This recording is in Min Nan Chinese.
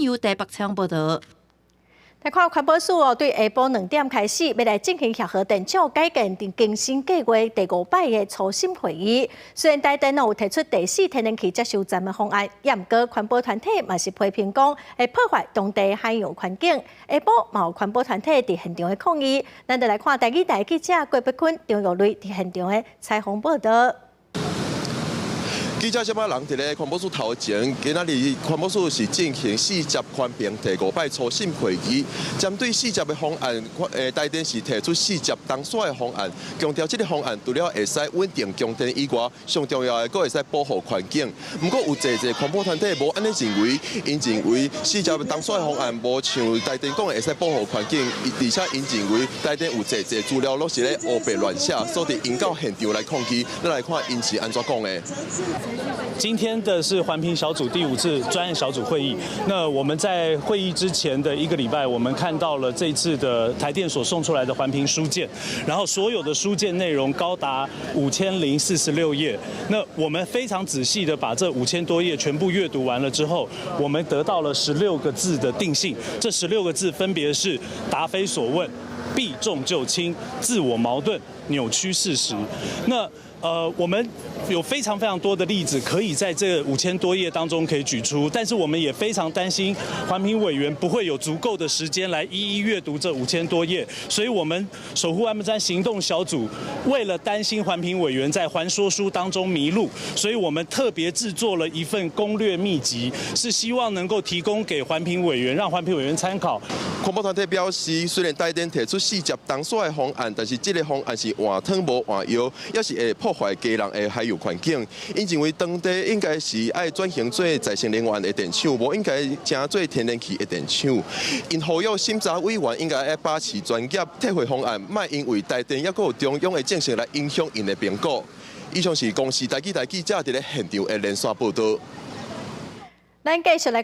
由台北採訪報道。來看環保署哦，對下晡2點開始，欲來進行協和電廠改建更新計畫第五擺的初審會議。雖然台電有提出第四天然氣接收站的方案，也毋過環保團體嘛是批評講會破壞當地海洋環境。下晡嘛有環保團體佇現場的抗議。咱就來看台語台記者郭碧坤、張玉瑞佇現場的採訪報道。記者這擺人佇咧環保署頭前，今仔日環保署是進行四接環評第五擺初審會議，針對四接的方案，台電是提出四接東沙的方案，強調這个方案除了會使穩定供電以外，上重要的閣會使保護環境。毋過有濟濟環保團體無按呢認為，𪜶認為四接東沙的方案無像台電講的會使保護環境，而且𪜶認為台電有濟濟資料攏是咧烏白亂寫，所以𪜶到現場來抗議。咱來看𪜶是按怎講的。今天的是環評小組第五次專案小組會議。那我們在會議之前的一個禮拜，我們看到了這次的台電所送出來的環評書件，然後所有的書件內容高達5046頁。那我們非常仔細的把這5000多頁全部閱讀完了之後，我們得到了十六個字的定性。這十六個字分別是答非所問、避重就輕、自我矛盾、扭曲事實。那我們有非常非常多的例子可以在這5000多頁當中可以舉出，但是我們也非常擔心環評委員不會有足夠的時間來一一閱讀這五千多頁，所以我們守護外木山行動小組為了擔心環評委員在環說書當中迷路，所以我們特別製作了一份攻略秘籍，是希望能夠提供給環評委員，讓環評委員參考。環保團體表示，雖然台電提出四接東沙的方案，但是這个方案是換湯無換藥，也是會破壞基隆的海洋環境。𪜶認為當地應該是愛轉型做再生能源的電廠，無應該成做天然氣的電廠。𪜶呼籲審查委員應該愛把持專業，退回方案，莫因為台電猶閣有中央的政策來影響𪜶的評估。以上是公視台語台記者佇咧現場的連線報道。咱繼續來。